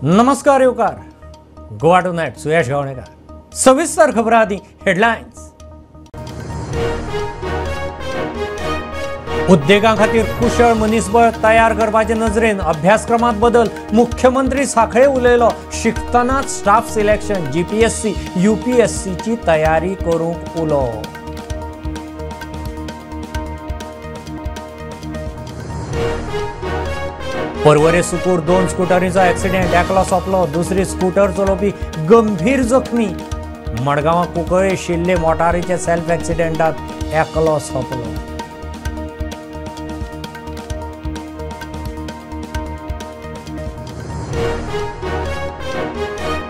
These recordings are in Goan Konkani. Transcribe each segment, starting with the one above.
नमस्कार येवकार गोवा टुनायट सुयश गावणेकर. सविस्तर खबरां आदी हेडलायन्स. उद्देगां खातीर कुशळ मनीसबळ तयार करपाचे नजरेन अभ्यासक्रमांत बदल. मुख्यमंत्री साखळे उलयलो. शिकतनाच स्टाफ सिलेक्शन जीपीएससी यूपीएससीची तयारी करूंक उलो. पर्वरे सुकूर दोन स्कुटरींचो एक्सिडेंट, एकलो सोंपलो, दुसरी स्कुटर चलोवपी गंभीर जखमी. मडगांवां कुंकळे शिल्ले मोटारीचे सेल्फ एक्सिडेंटात एकलो सोंपलो.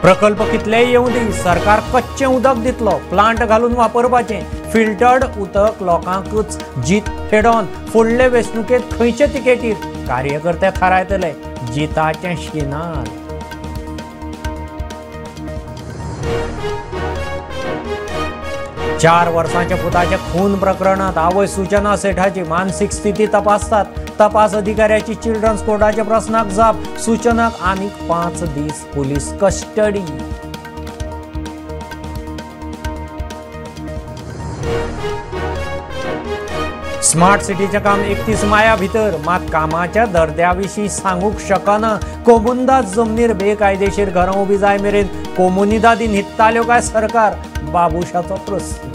प्रकल्प कितलेय येवं दी, सरकार कच्चें उदक दितलो, प्लांट घालून वापरपाचें. फिल्टर्ड उदक लोकांकूच जीत फेडोन फुडले वेंचणुकेंत खंयचे तिकेटीर कार्यकर्ते थारायतले. जिताचें शिनार. चार वर्सांच्या पुताच्या खून प्रकरणात आवय सूचना सेठाची मानसीक स्थिती तपासतात. तपास अधिकाऱ्याची चिल्ड्रन्स कोर्टाच्या प्रस्नाक जाप. सूचनाक आनीक 5 दीस पुलीस कस्टडी. स्मार्ट सिटीचें काम 31 माया भितर, मात कामाच्या दर्द्या विशीं सांगूंक शकना. कोमुनिदाद जमनीर बेकायदेशीर घरां उबी जाय मेरेन कोमुनिदादी न्हिदताल्यो काय सरकार? बाबुशाचो प्रस्न.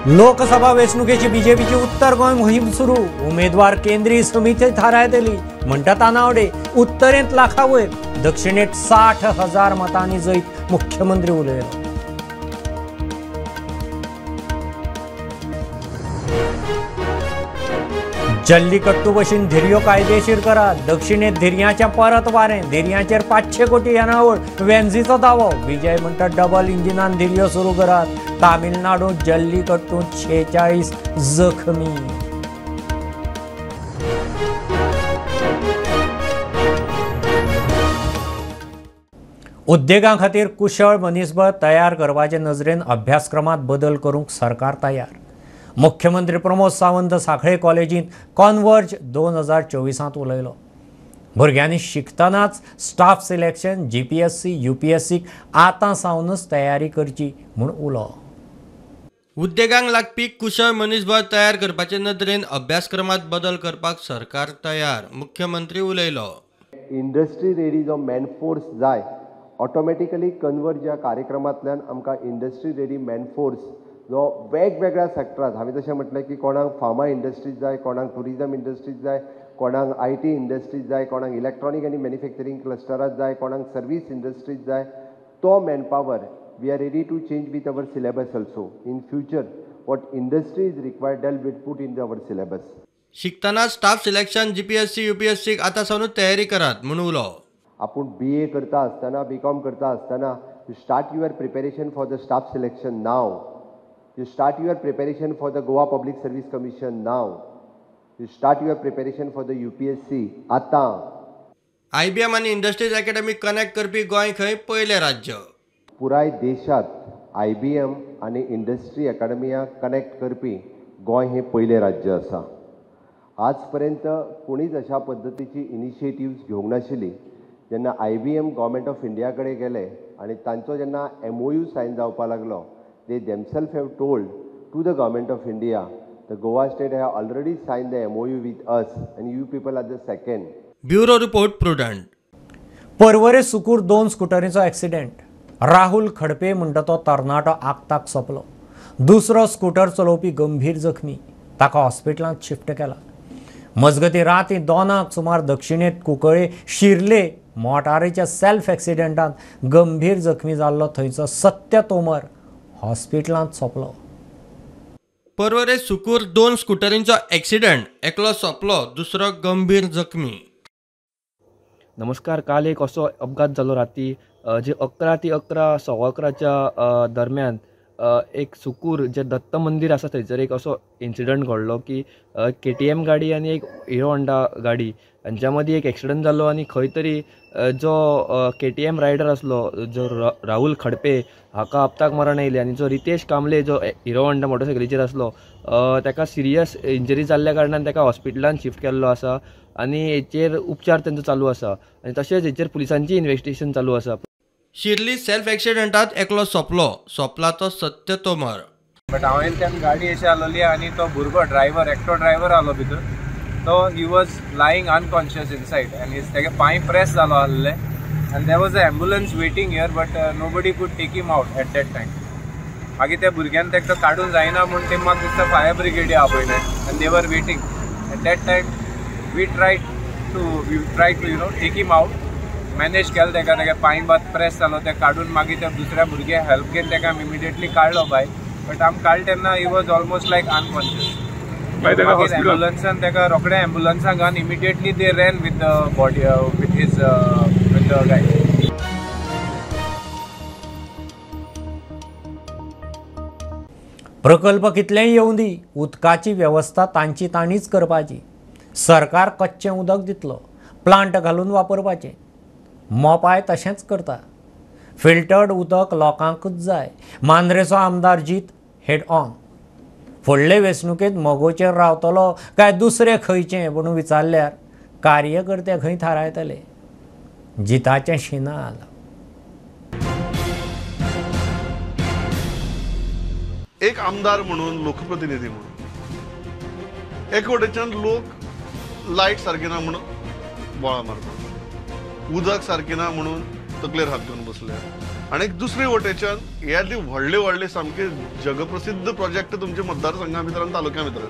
लोकसभा वेंचणुकेची बीजेपीची उत्तर गोंय मोहीम सुरू. उमेदवार केंद्रीय समिती थारायतली म्हणटा तानावडे. उत्तरेंत लाखा वयर, दक्षिणेंत 60,000 मतांनी जैत. मुख्यमंत्री उलयलो. जल्लीकट्टू भशेन धिरयो कायदेशीर करात. दक्षिणेंत धिरयांचें परत वारें. धिरयांचेर 500 कोटी येणावळ. वेन्झीचो दावो. विजय म्हणटा डबल इंजिनान धिरयो सुरू करात. तामिळनाडूंत जल्लीकट्टूंत 46 जखमी. उद्देगां खातीर कुशळ मनीसबळ तयार करपाचे नजरेन अभ्यासक्रमांत बदल करूंक सरकार तयार. मुख्यमंत्री प्रमोद सावंत साखळे कॉलेजींत कॉन्वर्ज 2024 उलयलो. भुरग्यांनी शिकतनाच स्टाफ सिलेक्शन जीपीएससी यूपीएससीक आतां सावनच तयारी करची म्हूण उलो. उद्देगांक लागपी कुशळ मनीसबळ तयार करपाचे नदरेन अभ्यासक्रमांत बदल करपाक सरकार तयार. मुख्यमंत्री उलयलो. इंडस्ट्री रेडी जो मॅनफोर्स जाय ऑटोमॅटिकली कन्वर्ज ह्या कार्यक्रमांतल्यान आमकां इंडस्ट्री रेडी मॅनफोर्स जो वेगवेगळ्या सेक्टरांत, हांवें जशें म्हटलें की कोणाक फार्मा इंडस्ट्रीज जाय, कोणाक ट्युरिजम इंडस्ट्रीज जाय, कोणाक I T industries जाय, कोणाक इलेक्ट्रॉनीक आनी मॅन्युफॅक्चरींग क्लस्टरांत जाय, कोणाक सर्वीस इंडस्ट्रीज जाय, तो manpower we are ready to change with our syllabus also. In future what industry is required that will put in our syllabus. शिकतना स्टाफ सिलेक्शन जीपीएससी यूपीएससीक आतां सावनूच तयारी करात म्हूण उलो. आपूण बी ए करता आसतना, बी कॉम करता आसतना you start your preparation for the staff selection now. You start your preparation for the Goa Public Service Commission now. You start your preparation for the UPSC आतां. IBM आनी इंडस्ट्रीज अकॅडमी कनेक्ट करपी गोंय खंय पयलें राज्य. पुराय देशांत IBM आनी इंडस्ट्री अकॅडमिया कनेक्ट करपी गोंय हें पयलें राज्य आसा. आज पर्यंत कोणीच अशा पद्दतीची इनिशिएटिव्स घेवंक नाशिल्ली. जेन्ना IBM government of India कडेन गेले आनी तांचो जेन्ना MOU sign जावपाक लागलो, they themselves have told to the government of India, the Goa state have already signed the MOU with us and you people are the second. Bureau report, Prudent. Porvorim Sukur 2 स्कुटरींचो accident. Rahul Khadpe म्हणटा तो तरणाटो आक्ताक सोंपलो. दुसरो स्कुटर चलोवपी गंभीर जखमी. ताका हॉस्पिटलांत शिफ्ट केला. मजगती राती 2 सुमार दक्षिणेंत कुंकळे शिर्ले मोटारीच्या सेल्फ एक्सिडेंटांत गंभीर जखमी जाल्लो थंयचो सत्य तोमर हॉस्पिटलांत सोंपलो. पर्वरे सुकूर 2 स्कुटरींचो एक्सिडेंट, एकलो सोंपलो, दुसरो गंभीर जखमी. नमस्कार. काल एक असो अपघात जालो राती जे 11 ते 11 11:15 दरम्यान एक सुकूर जे दत्त मंदिर आसा थंयसर एक असो इन्सिडंट घडलो की KTM गाडी आनी एक हिरो होंडा गाडी हांच्या मदीं एक एक्सिडंट जालो आनी खंय तरी जो KTM rider आसलो जो राहुल खडपे हाका अपघाताक मरण आयलें आनी जो रितेश कांबळे जो हिरो होंडा मोटरसायकलीचेर आसलो ताका सिरियस इंजरी जाल्ल्या कारणान ताका हॉस्पिटलान शिफ्ट केल्लो आसा आनी हेचेर उपचार तांचो चालू आसा आनी तशेंच हेचेर पुलिसांची इन्वेस्टिगेशन चालू आसा. शिर्ली सेल्फ एक्सिडंटात एकलो सोंपलो, सोंपला तो सत्य तोमर. बट हांवें त्या गाडी अशी आसलोली आनी तो भुरगो ड्रायव्हर एकटो ड्रायव्हर आसलो भितर, तो he was lying unconscious inside आनी तेगे पांय प्रेस जालो आसले आनी there was a ambulance waiting here but nobody could take him out at that time. मागीर त्या भुरग्यान ताका काडून जायना म्हूण ते म्हाका दिसता फायर ब्रिगेडी आपयलें आनी they were waiting at that time. We try to you know take him out, manage केलें ताका, ताका पांय बाद प्रेस जालो ते काडून मागीर त्या दुसऱ्या भुरग्याक हेल्प घेवन ताका आमी इमिडिएटली काडलो भायर. बट आमी काडले तेन्ना he was almost like unconscious. मागीर एम्बुलन्सान ताका रोखडे एम्बुलन्सान घालून immediately they ran with the body with his with the guy. प्रकल्प कितलेय येवं दी, उदकाची वेवस्था तांची तांणीच करपाची. सरकार कच्चें उदक दितलो, प्लांट घालून वापरपाचें. मोपाय तशेंच करता. फिल्टर्ड उदक लोकांकूच जाय. मांद्रेचो आमदार जीत हेड ऑन फुडले वेंचणुकेंत मगोचेर रावतलो काय दुसरे खंयचे म्हणून विचारल्यार कार्यकर्ते खंय थारायतले. जिताचें शिनाल. एक आमदार म्हणून, लोकप्रतिनिधी म्हणून एक वटेच्यान लोक लायट सारकी ना म्हणून बोळा मारतात, उदक सारकी ना म्हणून तकलेर हात घेवन बसले, आनी दुसरे वटेच्यान हे व्हडले व्हडले सामके जगप्रसिद्ध प्रोजेक्ट तुमच्या मतदारसंघा भितर आनी तालुक्या भितर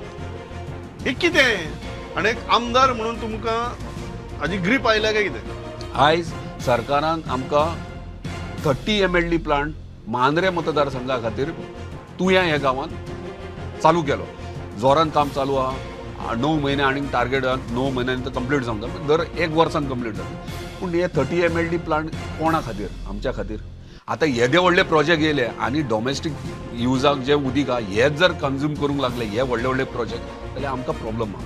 हे कितें? आनी एक आमदार म्हणून तुमकां हाजी ग्रीप आयल्या काय कितें? आयज सरकारान आमकां 30 MLD plant Mandrem मतदारसंघा खातीर तुया ह्या गांवांत चालू केलो. जोरान काम चालू आहा, 9 म्हयने आनी टार्गेट 9 म्हयन्यांनी तो कंप्लीट जावंक जाय, दर एक वर्सान कंप्लीट जाता. पूण हे 30 MLD plant कोणा खातीर? आमच्या खातीर. आतां येदे व्हडले प्रोजेक्ट येयले आनी डॉमेस्टीक युजाक जे उदीक आहा हेच जर कन्ज्यूम करूंक लागले हे व्हडले व्हडले प्रोजेक्ट जाल्यार आमकां प्रॉब्लम आहा.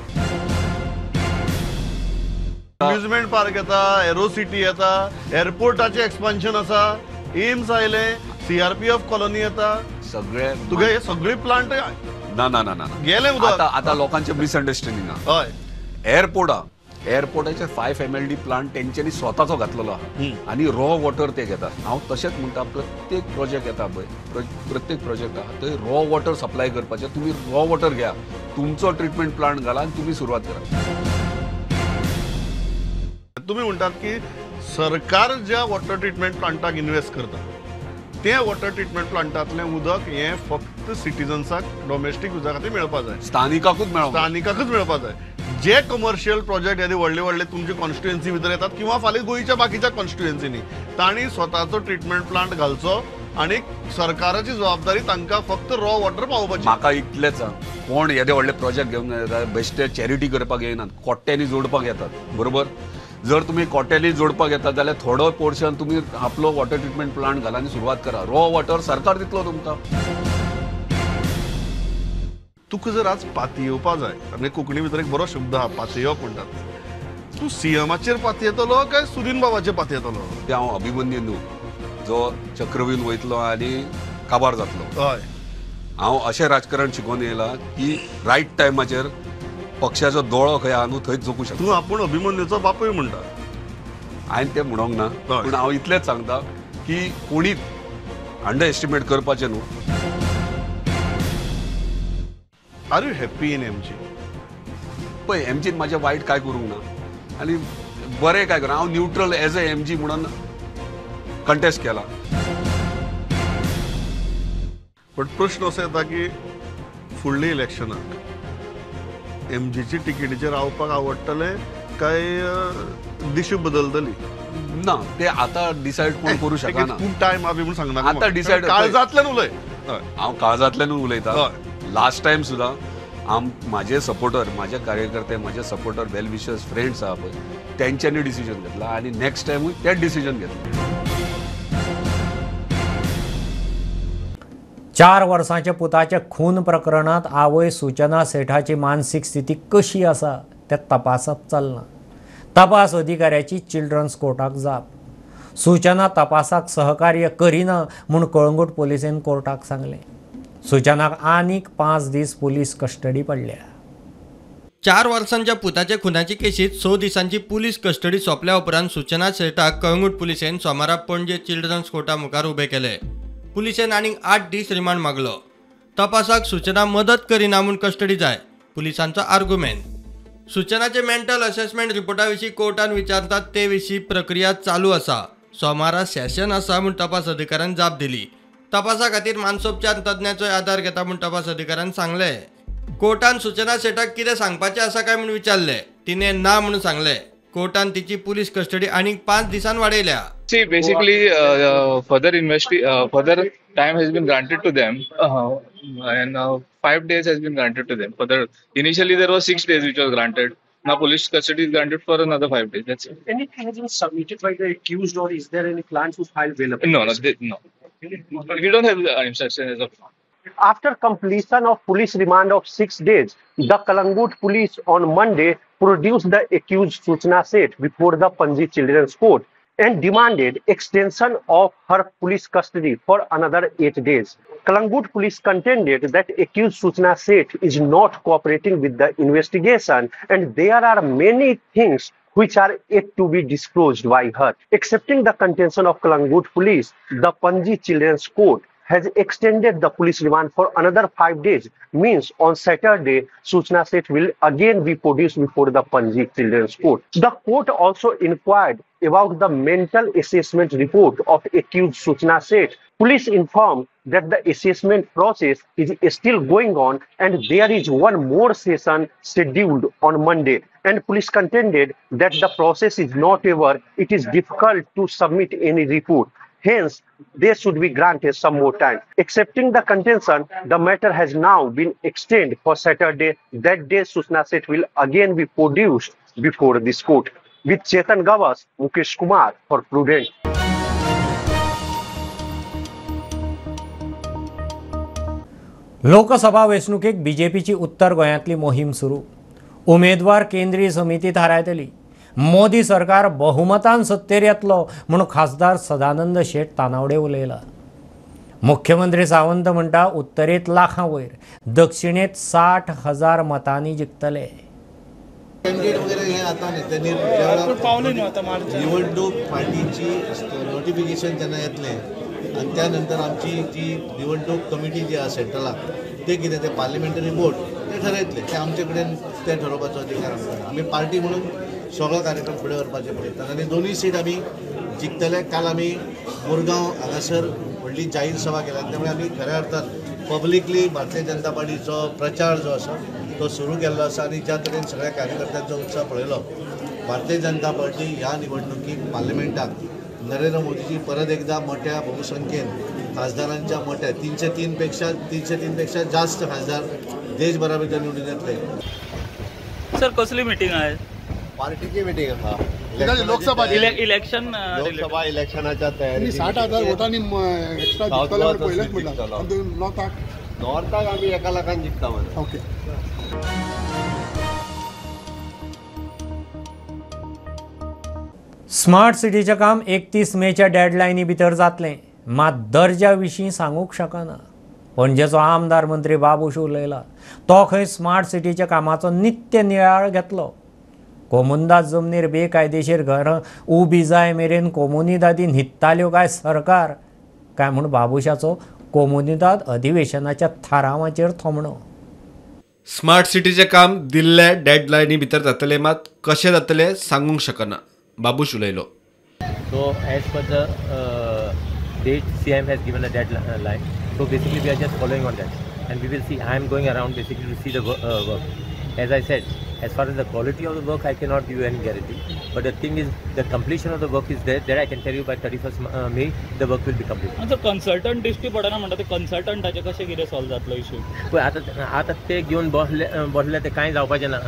अम्युजमेंट पार्क येता, एरो सिटी येता, एअरपोर्टाचें एक्सपान्शन आसा, एम्स आयले, CRPF colony येता, सगळे तुगे हे सगळे प्लांट ना ना ना ना गेले. आतां आतां लोकांचें मिसअंडरस्टँडींग आहा. हय, एअरपोर्ट आहा, एअरपोर्टाचेर 5 MLD plant तेंच्यांनी स्वताचो घातलेलो आहा आनी रॉ वॉटर ते घेतात. हांव तशेंच म्हणटा प्रत्येक प्रोजेक्ट येता पळय, प्रत्येक प्रोजेक्ट आहा थंय रॉ वॉटर सप्लाय करपाचें. तुमी रॉ वॉटर घ्या, तुमचो ट्रिटमेंट प्लांट घाला आनी तुमी सुरवात करा. तुमी म्हणटात की सरकार ज्या वॉटर ट्रिटमेंट प्लांटाक इन्वेस्ट करता ते वॉटर ट्रिटमेंट प्लांटांतलें उदक हें फक्त सिटीजन्साक डोमेस्टीक युजा खातीर मेळपा जाय, स्थानिकाकूच मेळप, स्थानिकाकूच मेळपा जाय. जे कमर्शियल प्रोजेक्ट येदे व्हडले व्हडले तुमचे कॉन्स्टिट्युएन्सी भितर येतात किंवा फाल्यां गोंयच्या बाकीच्या कॉन्स्टिट्युएन्सीनी, तांणी स्वताचो ट्रिटमेंट प्लांट घालचो आनी सरकाराची जबाबदारी तांकां फक्त रॉ वॉटर पावोवपाची. म्हाका इतलेंच, कोण येदे व्हडले प्रोजेक्ट घेवन येता बेश्टे चॅरिटी करपाक येयनात, कोट्यांनी जोडपाक येतात. बरोबर, जर तुमी कोट्यांनी जोडपाक येतात जाल्यार थोडो पोर्शन तुमी आपलो वॉटर ट्रिटमेंट प्लांट घाला आनी सुरवात करा. रॉ वॉटर सरकार दितलो तुमकां. तुका जर आज पातयेवपा जाय, आनी कोंकणी भितर एक बरो शब्द आहा पातयेवप म्हणटात, तूं सीएमाचेर पातयेतलो काय सुदीन बाबाचेर पातयेतलो? ते हांव अभिमन्यू न्हू जो चक्रव्यूह वयतलो आनी काबार जातलो. हय, हांव अशें राजकारण शिकोवन येयलां की रायट टायमाचेर पक्षाचो दोळो खंय आहा न्हू थंयच जोकूं शकता. तूं आपूण अभिमन्यूचो बापूय म्हणटा. हांवें तें म्हणोंक ना, पूण हांव इतलेंच सांगता की कोणीच अंडर एस्टिमेट करपाचें न्हू. Are you happy in MG? पळय, एमजीन म्हाजें वायट कांय करूंक ना आनी बरें कांय करूं. हांव न्यूट्रल एज अ एमजी म्हणून कंटेस्ट केला. बट प्रश्न असो येता की फुडल्या इलेक्शनाक एमजीची तिकेटीचेर रावपाक आवडटलें काय दिशा बदलतली? ना, ते आतां डिसायड कोण करूं शकना. खूब टायम आहा म्हणून सांगना. आतां डिसायड काळजांतल्यान उलय. हांव काळजांतल्यानूच उलयता. लास्ट टायम सुद्दां म्हाजे सपोर्टर, म्हाजे कार्यकर्ते, म्हाजे सपोर्टर, वेल विशर्स, फ्रेंड्स आहा पळय, तेंच्यांनी डिसिजन घेतला आनी नेक्स्ट टायमूय तेच डिसिजन घेतलें. 4 वर्सांच्या पुताच्या खून प्रकरणात आवय सूचना सेठाची मानसीक स्थिती कशी आसा तें तपासप चल्लां. तपास अधिकाऱ्याची चिल्ड्रन्स कोर्टाक जाप. सूचना तपासाक सहकार्य करिना म्हूण कळंगूट पुलिसेन कोर्टाक सांगलें. सूचनाक आनीक 5 दीस पुलीस कस्टडी पडल्या. 4 वर्सांच्या पुताच्या खुनाची केशीत 6 दिसांची पुलीस कस्टडी सोंपल्या उपरांत सूचना सेठाक कळंगूट पुलिसेन सोमारा पणजे चिल्ड्रन्स कोर्टा मुखार उबे केले. पुलिसेन आनीक 8 दीस रिमांड मागलो. तपासाक सूचना मदत करिना म्हूण कस्टडी जाय, पुलिसांचो आर्ग्युमेंट. सूचनाचे मेंटल असेसमेंट रिपोर्टा विशीं कोर्टान विचारतात ते विशीं प्रक्रिया चालू आसा. सोमारा सेशन आसा म्हूण तपास अधिकाऱ्यान जाप दिली. तपासा खातीर मानसोपचार तज्ञाचोय आदार घेता म्हूण तपास अधिकाऱ्यान सांगलें. कोर्टान सूचना सेठाक कितें सांगपाचें आसा काय म्हूण विचारलें, तिणें ना म्हूण सांगलें. कोर्टान तिची पुलीस कस्टडी आनीक 5 दिसांन वाडयल्या. See, basically, further time has been granted to them, and 5 days has been granted to them. Further, initially there was 6 days which was granted. Now police custody is granted for another 5 days. That's it. Anything has been submitted by the accused, or is there any plan to file bail? No, no. We don't have the instruction as of now. After completion of police remand of 6 days, the Kalangut police on Monday produced the accused Suchana Seth before the Panji Children's Court and demanded extension of her police custody for another 8 days. Kalangut police contended that accused Suchana Seth is not cooperating with the investigation and there are many things which are yet to be disclosed by her. Accepting the contention of Kalangut police, the Panji Children's Court has extended the police remand for another 5 days. Means on Saturday, Suchana Seth will again be produced before the Panji Children's Court. The court also inquired about the mental assessment report of accused Suchana Seth. Police informed that the assessment process is still going on and there is one more session scheduled on Monday. And police contended that the process is not over. It is difficult to submit any report. Hence, they should be granted some more time. Accepting the contention, the matter has now been extended for Saturday. That day, Suchana Seth will again be produced before this court. With Chetan Gavas, Mukesh Kumar for Prudent. Lok Sabha वेंचणुकेक बीजेपीची उत्तर गोंयांतली मोहीम सुरू. उमेदवार केंद्रीय समिती थारायतली. मोदी सरकार बहुमतान सत्तेर येतलो म्हूण खासदार सदानंद शेट तानावडे उलयला. मुख्यमंत्री सावंत म्हणटा उत्तरेंत लाखां वयर, दक्षिणेंत 60,000 मतांनी जिखतले. कॅन्डिडेट वगैरे हे आता न्ही, ते निवडणूक पार्टीची नोटिफिकेशन जेन्ना येतलें आनी त्या नंतर आमची जी निवडणूक कमिटी जी आसा सेंट्रलाक ते कितें ते पार्लिमेंटरी बोर्ड ते ठरयतले, ते आमचे कडेन ते ठरोवपाचो अधिकार आमकां ना. आमी पार्टी म्हणून सगळो कार्यक्रम फुडें व्हरपाचे पळयतात आनी दोनूय सीट आमी जिखतले. काल आमी मुरगांव हांगासर व्हडली जाहीर सभा केल्या, त्यामुळे आमी खऱ्या अर्थान पब्लिकली भारतीय जनता पार्टीचो प्रचार जो आसा तो सुरू केल्लो आसा आनी ज्या तरेन सगळ्या कार्यकर्त्यांचो उत्साह पळयलो, भारतीय जनता पार्टी ह्या निवडणुकीक पार्लिमेंटाक नरेंद्र मोदीजी परत एकदा मोठ्या बहुसंख्येन खासदारांच्या मोठ्या 303 पेक्षा जास्त खासदार देशभरा भितर निवडून येतले. सर, कसली मिटींग आहे? पार्टीची मिटींग आसा. लोकसभा इलेक्शन, लोकसभा इलेक्शनाच्या तयारी 60,000 वोटांनी एक्स्ट्रा जिखतले पयलेच म्हणलां. नॉर्थाक नॉर्थाक आमी 1 लाखान जिखता मरे. ओके. स्मार्ट सिटीचें काम 31 मेच्या डेडलायनी भितर जातलें, मात दर्जा विशीं सांगूंक शकना. पणजेचो आमदार मंत्री बाबूश उलयला. तो खंय स्मार्ट सिटीच्या कामाचो नित्य नियाळ घेतलो. कोमुनिदाद जमनीर बेकायदेशीर घरां उबी जाय मेरेन कोमुनिदादी न्हिदताल्यो काय सरकार काय म्हूण बाबूशाचो कोमुनिदाद अधिवेशनाच्या थारावाचेर थोमणो. स्मार्ट सिटीचें काम दिल्ले डेडलायनी भितर जातलें, मात कशें जातलें सांगूंक शकना, बाबूश उलयलो. So as per the date CM has given a deadline, so basically we are just following on that and we will see. I am going around basically to see the work. As I said, as far as the quality of the work, I cannot give you any guarantee. But the thing is, the completion of the work is there. There I can tell you by 31st May, the work will be completed. आतां कन्सल्टंट दिश्टी पडना म्हणटा ते कन्सल्टंटाचे कशें कितें सॉल्व जातलो इशू? पळय आतां ते घेवन बसले ते कांय जावपाचें ना.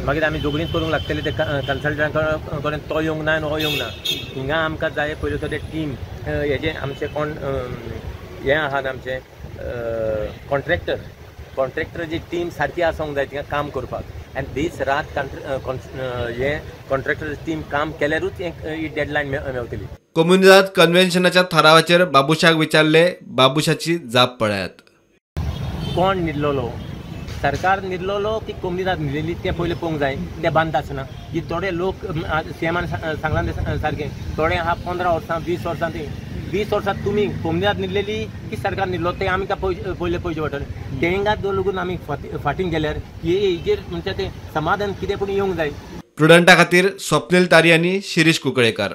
मागीर आमी झगडींच करूंक लागतले ते कन्सल्टंटा कडेन, तो येवंक ना आनी हो येवंक ना. हिंगा आमकां जाय पयलीं सगळे टीम हेजे आमचे कोण हें आहात आमचे कॉन्ट्रॅक्टर कॉन्ट्रॅक्टराची टीम सारकी आसूंक जाय थिंगा काम करपाक आनी दीस रात हे कॉन्ट्रॅक्टराची टीम काम केल्यारूच ही डेडलायन मेवतली. कोमुनिदाद कन्व्हेन्शनाच्या थारावाचेर बाबुशाक विचारले, बाबुशाची जाप पळयात. कोण न्हिदलोलो, सरकार न्हिदलोलो की कोमुनिदाद न्हिदलेली तें पयलें पळोवंक जाय. तें बांदता आसना की थोडे लोक सीएमान सांगलां तें सारकें, थोडे आहा 15 वर्सां 20 वर्सां, ती 20 वर्सां तुमी कोमुनिदाद न्हिदलेली की सरकार न्हिदलो तें आमकां पयलें पळोवचें पडटलें. तेंगा लागून आमी फाटीं गेल्यार हे हेजेर म्हणजे तें समाधान कितें पूण येवंक जाय. प्रुडंटा खातीर स्वप्नील तारी आनी शिरीष कुंकळेकर.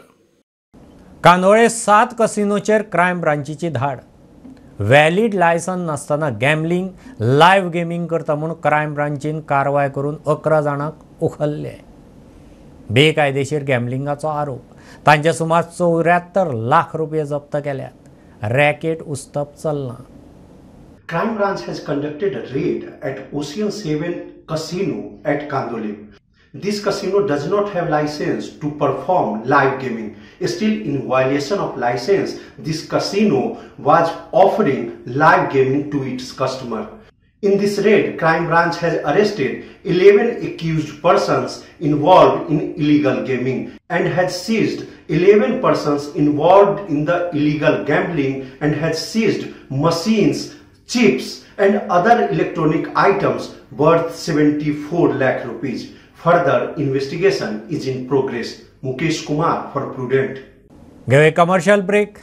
कांदोळे 7 कसिनोचेर क्रायम ब्रांचीची धाड. व्हॅलिड लायसन नासतना गॅमलिंग, लायव्ह गेमींग करता म्हूण क्रायम ब्रांचीन कारवाय करून 11 जाणांक उखल्ले. बेकायदेशीर गॅमलिंगाचो आरोप. तांचे सुमार 74 लाख रुपये जप्त केल्यात. रॅकेट उस्तप चल्लां. Crime branch has conducted a raid at Ocean 7 Casino at Candolim. This casino does not have license to perform live gaming. Still, in violation of license, this casino was offering live gaming to its customer. In this raid, crime branch has arrested 11 accused persons involved in illegal gaming and has seized 11 persons involved in the illegal gambling and has seized machines, chips and other electronic items worth 74 lakh rupees. Further investigation is in progress. Mukesh Kumar for Prudent. घेऊया कमर्शियल ब्रेक.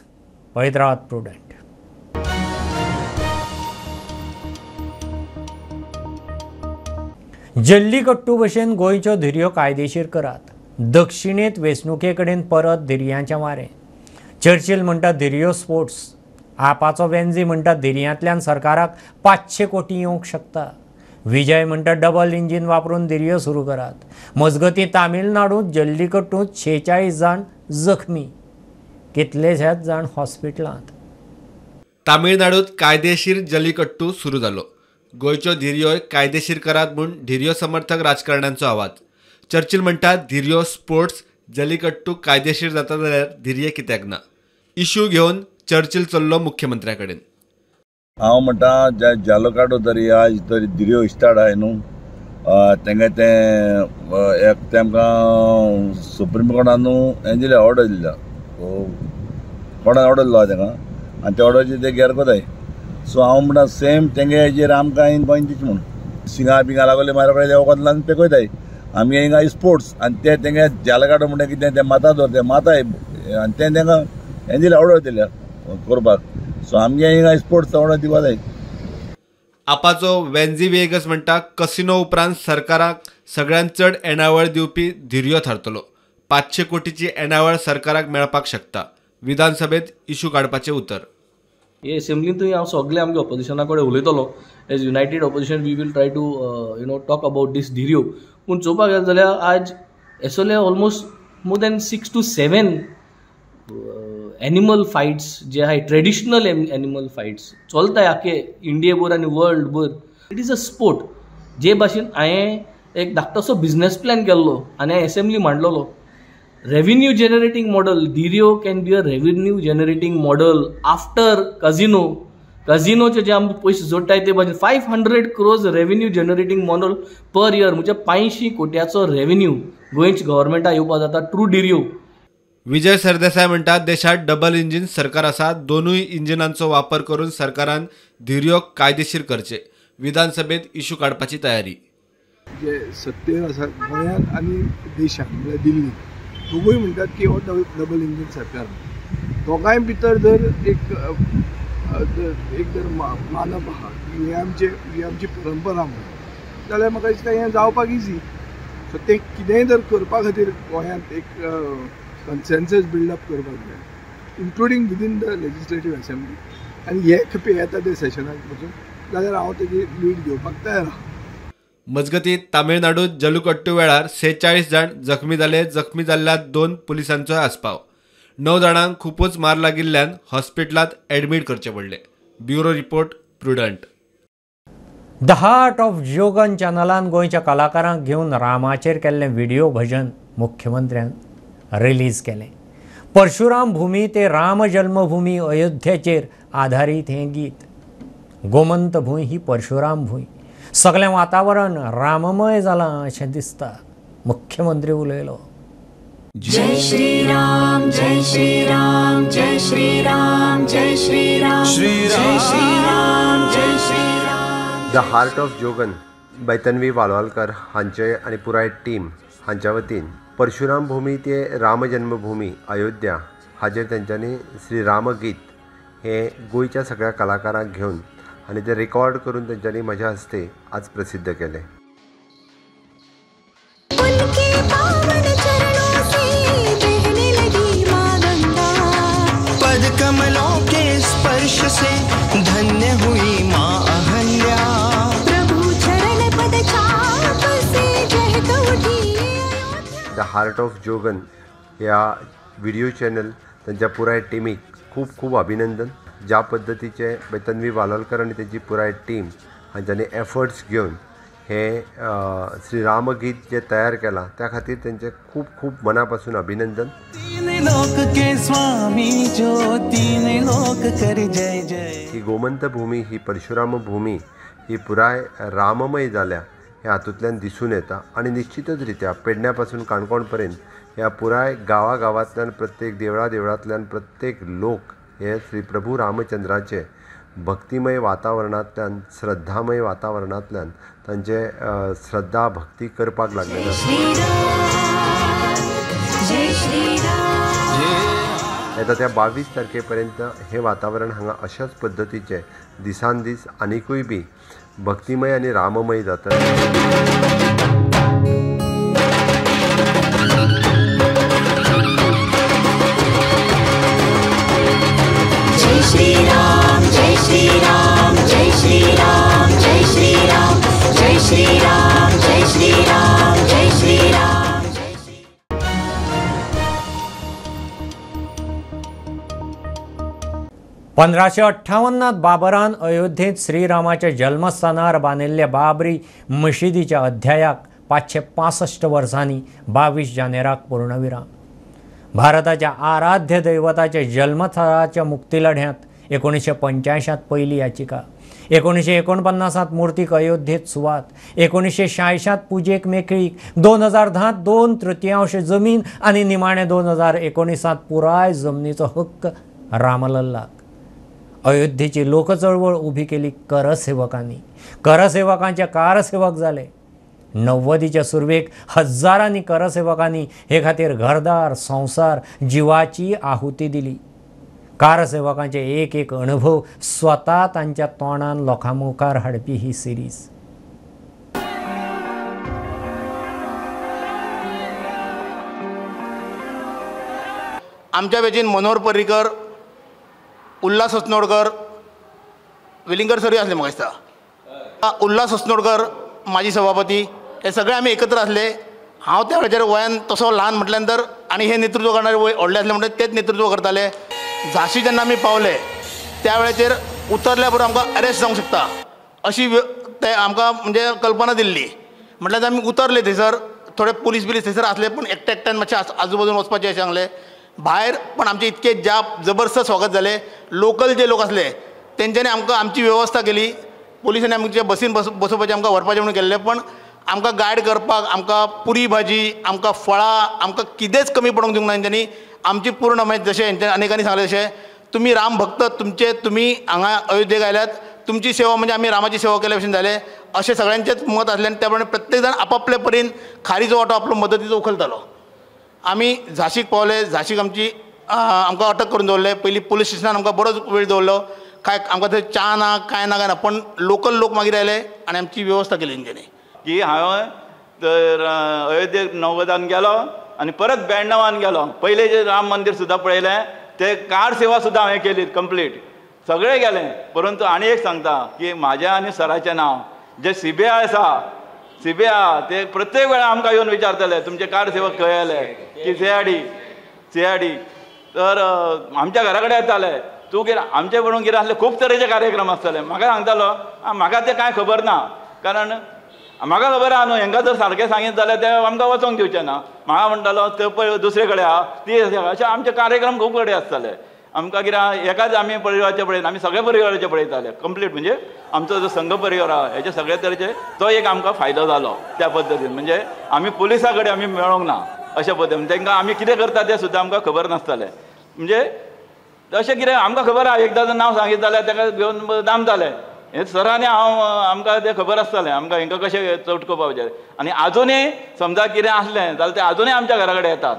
पळयत रावात प्रुडंट. जल्लीकट्टू भशेन गोंयच्यो धिरयो कायदेशीर करात. दक्षिणेंत वेंचणुके कडेन परत धिरयांचें वारें. चर्चिल म्हणटा धिरयो स्पोर्ट्स. आपाचो वेन्झी म्हणटा धिरयांतल्यान सरकाराक 500 कोटी येवंक शकता. विजय म्हणटा डबल इंजीन वापरून धिरयो सुरू करात. मजगतीं तामिळनाडूंत जल्लीकट्टूंत 46 जाण जखमी, कितलेशेच जाण हॉस्पिटलांत. तामिळनाडूंत कायदेशीर जल्लीकट्टू सुरू जालो. गोंयच्यो धिरयोय कायदेशीर करात म्हूण धिरयो समर्थक राजकारण्यांचो आवाज. चर्चिल म्हणटा धिरयो स्पोर्ट्स, जल्लीकट्टू कायदेशीर जाता जाल्यार धिरये कित्याक ना? इश्यू घेवन चर्चिल चल्लो मुख्यमंत्र्या कडेन. हांव म्हणटा जे जालोकाडो तरी आज तरी धिरयो स्टार्ट आहाय न्हू, तेंगे तें एक तेमकां सुप्रीम कोर्टान न्हू हें दिलें, ऑर्डर दिल्या, कोर्टान ऑर्डर दिलो आहा तेंकां आनी ते ऑर्डरचेर ते गेर कोताय. सो हांव म्हणटा सेम तेंगे हेजेर आमकां हिंग गोंय दिचें म्हूण शिंगा बिंगा लागले मागीर वखद लावन पेकयताय. आमगे हिंगा स्पोर्ट्स आनी ते तेंगे जालकाडो म्हणटा कितें तें माता दवर तें माताय आनी तें तेंकां हें दिलें, ऑर्डर दिल्या करपाक. सो आमगे हिंगा स्पोर्ट्स ऑर्डर दिवपा जाय. आपाचो वेन्झी वेगस म्हणटा कसिनो उपरांत सरकाराक सगळ्यांत चड येणावळ दिवपी धिरयो थारतलो. 500 कोटीची येणावळ सरकाराक मेळपाक शकता. विधानसभेत इश्यू काडपाचें उतर. हे असेंब्लींतूय हांव सगळे आमगे ऑपोजिशना कडेन उलयतलो. As united opposition we will try to you know talk about this धिरयो. पूण चोवपाक गेले जाल्यार आज एसोले almost more than 6 to 7 animal fights जे आहाय, ट्रेडिशनल एनिमल फायट्स चलताय आख्खे इंडिये भर आनी वर्ल्ड भर. It is a sport. जे भाशेन हांवें एक धाकटोसो बिजनेस प्लॅन केल्लो आनी हांवें assembly मांडलेलो. Revenue generating model, Dhirio can be a revenue generating model after casino. कझिनोचे जे आमी पयशे जोडटाय ते भाशेन 500 crores revenue generating model per year, म्हणजे 85 कोट्याचो रेवेन्यू गोंयच्या गव्हर्मेंटाक येवपा जाता ट्रू धिरयो. विजय सरदेसाय म्हणटा देशात डबल इंजिन सरकार आसा, दोनूय इंजिनांचो वापर करून सरकारान धिरयो कायदेशीर करचे. विधानसभेत इश्यू काडपाची तयारी. जे सत्तेर आसा गोंयांत आनी देशांत म्हळ्यार दिल्लीत दोगूय म्हणटात की हो डबल इंजीन सरकार. दोगांय भितर जर एक जर मानप आहा की हें आमचें ही आमची परंपरा म्हणून जाल्यार म्हाका दिसता हें जावपाक इजी. सो तें कितेंय जर करपा खातीर गोंयांत एक कन्सेन्सस बिल्डअप करपाक जाय, including within the legislative assembly. आनी हे खेपे येता ते सेशनाक पसून जाल्यार हांव तेजी लीड घेवपाक तयार आहा. मजगतीं तामिळनाडूत जल्लीकट्टू वेळार 46 जाण जखमी जाले. जखमी जाल्ल्या 2 पुलिसांचो आस्पाव. 9 जाणांक खुपूच मार लागिल्ल्यान हॉस्पिटलांत ॲडमीट करचे पडले. Bureau report, Prudent. The heart of Jogan चॅनलान गोंयच्या कलाकारांक घेवन रामाचेर केल्लें व्हिडियो भजन मुख्यमंत्र्यान रिलीज केलें. परशुराम भूमी ते राम जन्मभूमी अयोध्येचेर आधारीत हें गीत. गोमंत भूंय ही परशुराम भूंय. सगळें वातावरण राममय जालां अशें दिसता. मुख्यमंत्री उलयलो. जय श्री राम, जय श्री राम, जय श्री राम, जय श्री राम, जय श्री राम, जय Shri Ram. The heart of Jogan by Tanvi Walwalkar हांचे आनी पुराय टीम हांच्या वतीन परशुराम भूमी ते राम जन्मभूमी अयोध्या हाजेर तेंच्यांनी श्री रामगीत हें गोंयच्या सगळ्या कलाकारांक घेवन आनी ते रेकॉर्ड करून तेंच्यांनी म्हज्या हस्ते आज प्रसिद्ध केलें. पद कमलों के स्पर्श से धन्य हुई माँ अहल्या. प्रभु चरण पद चाप से जहक उठी. The heart of Jogan ह्या व्हिडिओ चॅनल तांच्या पुराय टिमीक खूब खूब अभिनंदन. ज्या पद्दतीचे तन्वी वालोलकर आनी तेजी पुराय टीम हांच्यांनी एफर्ट्स घेवन हें श्री रामगीत जें तयार केलां त्या खातीर तेंचें खूब खूब मना पासून अभिनंदन. लोक के स्वामी जो तीन लोक कर जय जय. ही गोमंत भूमी ही परशुराम भूमी ही पुराय राममय जाल्या हें हातूंतल्यान दिसून येता आनी निश्चितच रित्या पेडण्या पासून काणकोण पर्यंत ह्या पुराय गांवागांवांतल्यान प्रत्येक देवळा देवळांतल्यान प्रत्येक लोक हे श्री प्रभू रामचंद्राचे भक्तिमय वातावरणांतल्यान श्रद्धामय वातावरणांतल्यान तांचे श्रद्धा भक्ती करपाक लागलेले आसा. येता त्या 22 तारखे पर्यंत हें वातावरण हांगा अशाच पद्दतीचें दिसान दीस आनिकूय बी भक्तिमय आनी राममय जाता. जय श्री राम, जय श्री राम, जय श्री राम, जय श्री राम, जय श्री राम, जय श्री राम, जय श्री राम. 1558 बाबरान अयोध्येंत श्रीरामाच्या जल्मस्थानार बांदिल्ल्या बाबरी मशिदीच्या अध्यायाक 565 वर्सांनी 22 जानेराक पूर्णविराम. भारताच्या आराध्य दैवताच्या जल्मथळाच्या मुक्तीलढ्यांत 1985 पयली याचिका, 1949 मूर्तीक अयोध्येंत सुवात, 1986 पुजेक मेकळीक, 2010 2/3 जमीन आनी निमाणे 2019 पुराय जमनीचो हक्क रामलल्लाक. अयोध्येची लोकचळवळ उभी केली करसेवकांनी. करसेवकांचे कारसेवक जाले. 90च्या सुरवेक हजारांनी करसेवकांनी हे खातीर घरदार संवसार जिवाची आहुती दिली. कारसेवकांचे एक एक अनुभव स्वता तांच्या तोंडान लोकां मुखार हाडपी ही सिरीज. आमच्या बेचीन मनोहर पर्रीकर, उल्हास अस्नोडकर, वेलिंगकर सरूय आसले म्हाका दिसता, उल्हास अस्नोडकर माजी सभापती, हे सगळे आमी एकत्र आसले. हांव त्या वेळाचेर वयान तसो ल्हान म्हटल्या नंतर आनी हे नेतृत्व करणारे वय व्हडले आसले म्हणटकीर तेच नेतृत्व करताले. झांशी जेन्ना आमी पावले त्या वेळाचेर उतरल्या बरोबर आमकां अरेस्ट जावंक शकता अशी ते आमकां म्हणजे कल्पना दिल्ली. म्हटल्यार आमी उतरले थंयसर, थोडे पुलीस बिलीस थंयसर आसले पूण एकट्या एकट्यान मातशें आजूबाजून वचपाचें अशें सांगलें. भायर पण आमचें इतकें ज्या जबरदस्त स्वागत जालें. लोकल जे लोक आसले तेंच्यांनी आमकां आमची वेवस्था केली. पुलिसांनी आमचे बसीन बसोवपाचें आमकां व्हरपाचें म्हणून केल्लें, पण आमकां गायड करपाक आमकां पुरी भाजी, आमकां फळां, आमकां कितेंच कमी पडूंक दिवंक ना तेंच्यांनी. आमची पूर्ण मागीर जशें हेंच्या अनेकांनी सांगलें तशें तुमी राम भक्त, तुमचे तुमी हांगा अयोध्येक आयल्यात, तुमची सेवा म्हणजे आमी रामाची सेवा केल्या भशेन जालें अशें सगळ्यांचेंच मत आसलें. आनी त्या प्रमाणे प्रत्येक जाण आपापले परीन खारीचो वांटो आपलो मदतीचो उखलतालो. आमी झांशीक पावले. झांशीक आमची आमकां अटक करून दवरले. पयलीं पुलीस स्टेशनान आमकां बरोच वेळ दवरलो. काय आमकां थंय च्या ना कांय ना काय ना, पण लोकल लोक मागीर आयले आनी आमची वेवस्था केली तेंच्यांनी. की हांवें तर अयोध्येक 90 गेलो आनी परत 92 गेलो. पयलें जें राम मंदीर सुद्दां पळयलें, ते कार सेवा सुद्दां हांवें केली कंप्लीट, सगळें गेलें. परंतु आनी एक सांगता की म्हाजें आनी सराचें नांव जें CBI आसा, CBI ते प्रत्येक वेळा आमकां येवन विचारतले तुमचे कार सेवक खंय आयले की CID. तर आमच्या घरा कडेन येताले, तूं कितें आमचे म्हणून कितें आसलें, खूब तरेचे कार्यक्रम आसताले. म्हाका सांगतालो, म्हाका तें कांय खबर ना, कारण म्हाका खबर आहा न्हू, हेंकां जर सारकें सांगीत जाल्यार ते आमकां वचोंक दिवचें ना. म्हाका म्हणटालो ते पळय दुसरे कडेन आहा, ती अशें आमचे कार्यक्रम खूब कडेन आसताले. आमकां कितें एकाच आमी परिवाराचें पळयना, आमी सगळ्या परिवाराचें पळयताले कंप्लीट. म्हणजे आमचो जो संघ परिवार आहा हेचे सगळे तरेचे तो एक आमकां फायदो जालो त्या पद्दतीन. म्हणजे आमी पुलिसां कडेन आमी मेळोंक ना अशा पद्दतीन, तांकां आमी कितें करता तें सुद्दां आमकां खबर नासतालें. म्हणजे अशें कितें आमकां खबर आहा, एकदां जर नांव सांगीत जाल्यार ताका घेवन दामताले. हें सरांनी हांव आमकां तें खबर आसतालें आमकां हेंकां कशें चटकोवपाक जाय. आनी आजुनूय समजा कितें आसलें जाल्यार ते आजुनूय आमच्या घरा कडेन येतात,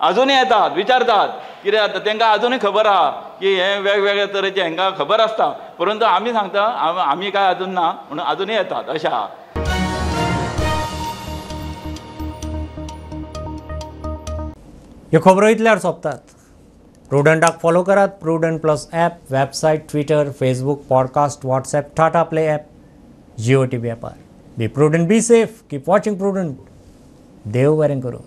आजुनूय येतात, विचारतात कितें जाता. तांकां आजुनूय खबर आहा की हें वेगवेगळे तरेचें हेंकां खबर आसता, परंतु आमी सांगता आमी काय अजून ना म्हणून आजुनूय येतात अशें आहा. ह्यो खबरो इतल्यार सोंपतात. प्रुडंटाक फॉलो करात. Prudent plus app, website, Twitter, Facebook, podcast, WhatsApp, Tata Play app, Jio TV ॲपार. Be prudent, be safe, keep watching Prudent. देव बरें करूं.